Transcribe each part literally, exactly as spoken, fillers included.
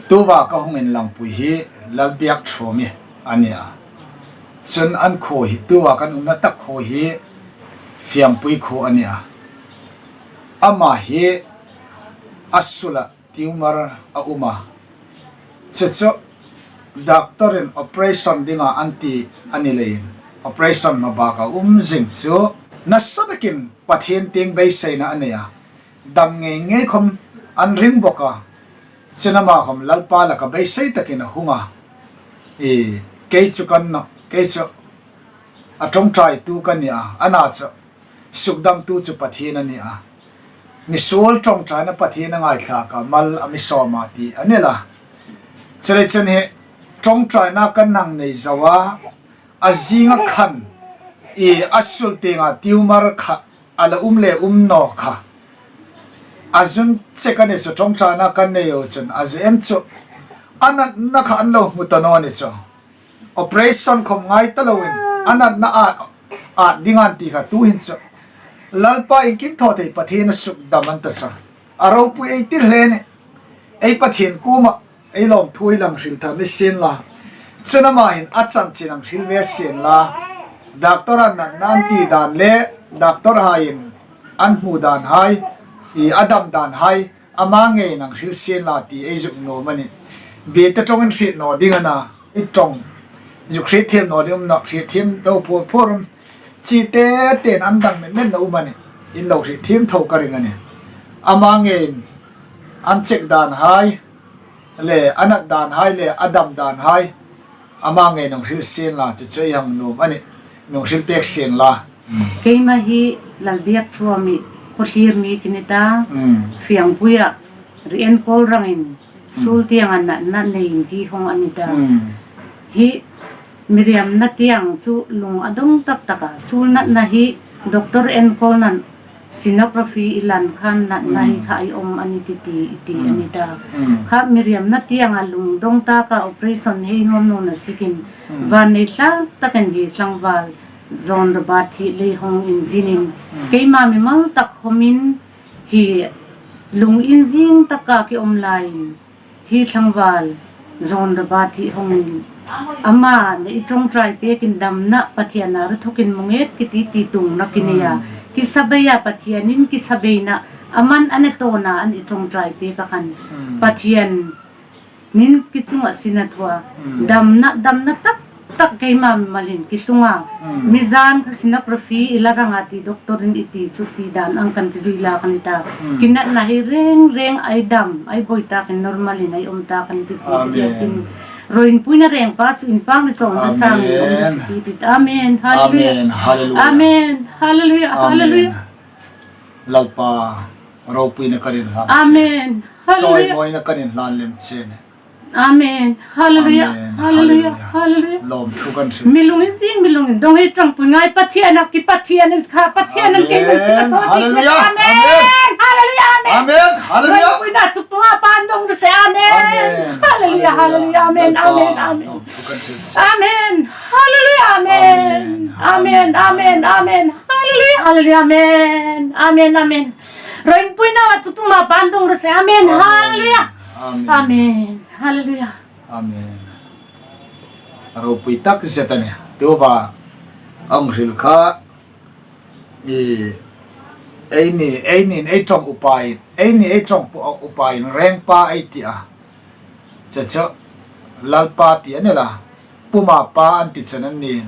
Tuta ka hung inlangpui hi Lalbiakthuami a ni a. Chun an khuo hi, tuta kan umna tak khuo hi Fiangpui khuo a ni a. Ama hi a sula tumor a um a. Chu chu doctor-in operation dinga an ti a ni leiin, operation hma bak a um zing chu nasa takin Pathien tieng beiseina a nei a. Dam ngei ngei khom an ring bawk a. Chun ama khom Lalpa laka beisei takin a hung a. I, kei chu kan naw, kei chu a ṭawngṭaitu ka ni a, ana chu sukdamtu chu Pathien a ni a. Misuol ṭawngṭaina Pathien a ngaithlak a, mal a mi sawm a ti a ni la. Chuleiin chun hi ṭawngṭaina kan hang nei zo a, a zinga khan i a sul tienga tumor kha a la um le um naw kha. A zun che ka ni chu ṭawngṭaina kan nei u chun, a zu em chu a natna kha an lo hmu ta naw ni chu. Operation khom ngai ta loin, a natna at, at ding an ti kha tu hin chu. Lalpa iengkim thaw thei Pathien a sukdam an ta sa. A ropui ei tir hle ni. Ei Pathien kuoma ei lawmthu ei hang hril thar ni sien la. Chun ama hin a chanchin hang hril ve sien la. Doctor-in natna an ti dan le, doctor-haiin an hmu dan hai, i a dam dan hai, ama ngeiin hang hril sien la ti ei zuk nuom a nih. Biekte ṭawngin hriet naw ding a na, i ṭawng zuk hriet thiem naw ding um nawh, hriet thiem tho phur phur. Chite ten an dang met met na um a nih. In lo hriet thiem tho ka ring a nih. Ama ngeiin an check dan hai le, a nat dan hai le, a dam dan hai, ama ngeiin hang hril sien la, chu chu ei hang nuom a nih. Mi hang hril pek sien la. Keima hi Lalbiakthuami, Khawthlir mi ka ni ta, Mm. Fiangpuia, Rienkawl rangin, Mm. suol tienga natna nei inti hawng a ni ta. Mm. Hi mi riamna tieng chu lung a dong tak tak a, suol natna hi doctor enkawl nan sonography i lan khan natna hi Mm. kha ei um a ni titi, i ti Mm. a ni ta. Mm. Kha mi riamna tienga lung dong taka operation hei nuom nuom na sikin Mm. vannei tlak takin hi tlangval John Robert hi lei hawng inzinin, Mm. keima mimal tak khomin hi lung inzing taka ka um laiin, hi tlangval John Robert hi hawngin, ama le i ṭawngṭai pekin damna Pathiena ru thokin mu nget ka ti ti tung na ka ni a. Mm. Ka sa bei a, Pathienin ka sa beina, aman a na tawna an i ṭawngṭai pek a khan. Mm. Pathienin ka chunga sinathua, Mm. damna, damna tak tak keima mimalin ka tlung a. Mm. Mi zan kha sonography i la rang a ti doctor-in i ti chu ti dan ang kan ka zui la ka ni ta. Mm. Ka natna hi reng reng ei dam, ei bawi takin normalin ei um takin ti ti Amen. ti tin. Ropui na rengpa chu inpâk ni chawm ta sang ni um Amen. si ti ti. Amen. Hallelujah. Amen. Hallelujah. Amen. Hallelujah. Amen. Hallelujah. Lalpa, ropuina kan inhlan che. Amen. Hallelujah. Chawimawina kan inhlan lem che a nih. Amen. Hallelujah. Amen. Hallelujah. Hallelujah. Hallelujah. Lawmthu kan hril. Mi lung inzing, mi lung indong hi ṭawngpui ngai Pathien a, ka Pathien kha, Pathien a, Amen. Hallelujah. Amen. Amen. Hallelujah. Amen. Amen. Hallelujah. Ropuina chu puma pan dong se. Amen. Amen. Hallelujah. Hallelujah. Hallelujah. Amen. Lalpa, Amen. Amen. lawmthu kan hril. Amen. Hallelujah. Amen. Amen. Amen. Amen. Amen. Amen. Hallelujah. Hallelujah. Amen. Amen. Amen. Ropuina chu puma pan dong se. Amen. Amen. Hallelujah. Amen. Amen. Hallelujah. Amen. Ropui tak zet a nih. Tuta a hung hril kha, i, eini, eini ei ṭawng upain, eini ei ṭawng pu-, upain rengpa ei ti a. Chu chu Lalpa ti a ni la. Puma pa an ti chun anni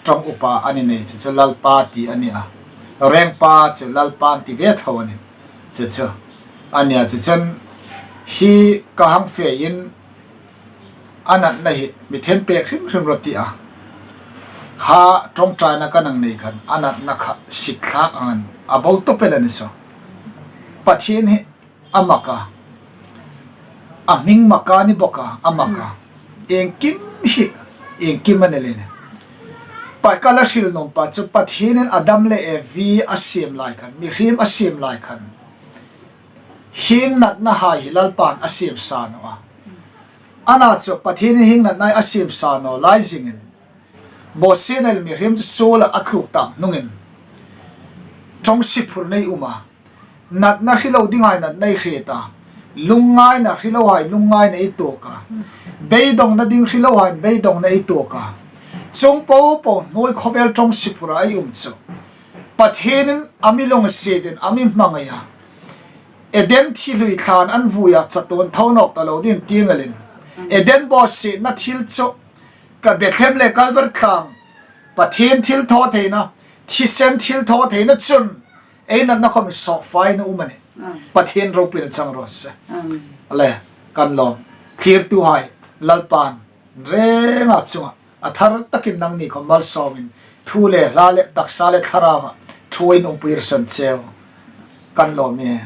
ṭawng upa a ni nei chu chu Lalpa ti a ni a. Rengpa chu Lalpa an ti ve tho a nih. Chu chu a nia chu chun hi ka hang fe in a natna hi mi thempek hrim hrim rawh ti a. Kha ṭawngṭaina kan hang nei khan a natna kha sik thlak ang a bo tawp el a ni saw. Pathien hi a mak a. A hming mak a ni bawk a, a mak a. Iengkim hi, iengkim a ni leiin. Pa ka la hril nuom pa chu Pathienin Adam le Evi a siem lai khan, mihriem a siem lai khan. Hieng natna hai hi Lalpan a siem sa naw a. Ana chu Pathienin hieng natna a siem sa naw lai zingin. Bawsietna el mihriem chu suola a tluk tak hnungin. Ṭawngṭai phur nei um a. Natna hre lo ding hai natna ei hre ta. Lungngaina hrilohai lungngaina ei tuok a. Beidongna ding hrilohai beidongna ei tuok a. Chuong popo hnuoi khawvel ṭawng sipura ei um chu Pathienin a mi lunginsiet in a mi hmangai a. Eden thi hlui tlan an vuia chatuon tho nawk ta lo ding ti ngalin, Eden bawsietna thil chu ka Bethlehem le Kalvari tlang Pathien thil thaw theina, thisen thil thaw theina chun ei natna khawm sawp fai na um a nih. Pathien ropuina chang raw se. Le, kan lawm thlirtuhai, Lalpan renga chunga a thar takin nangni khawm malsawmin thu le hla le taksa le thlarauva thuoin umpui raw se cheu. Kan lawm e.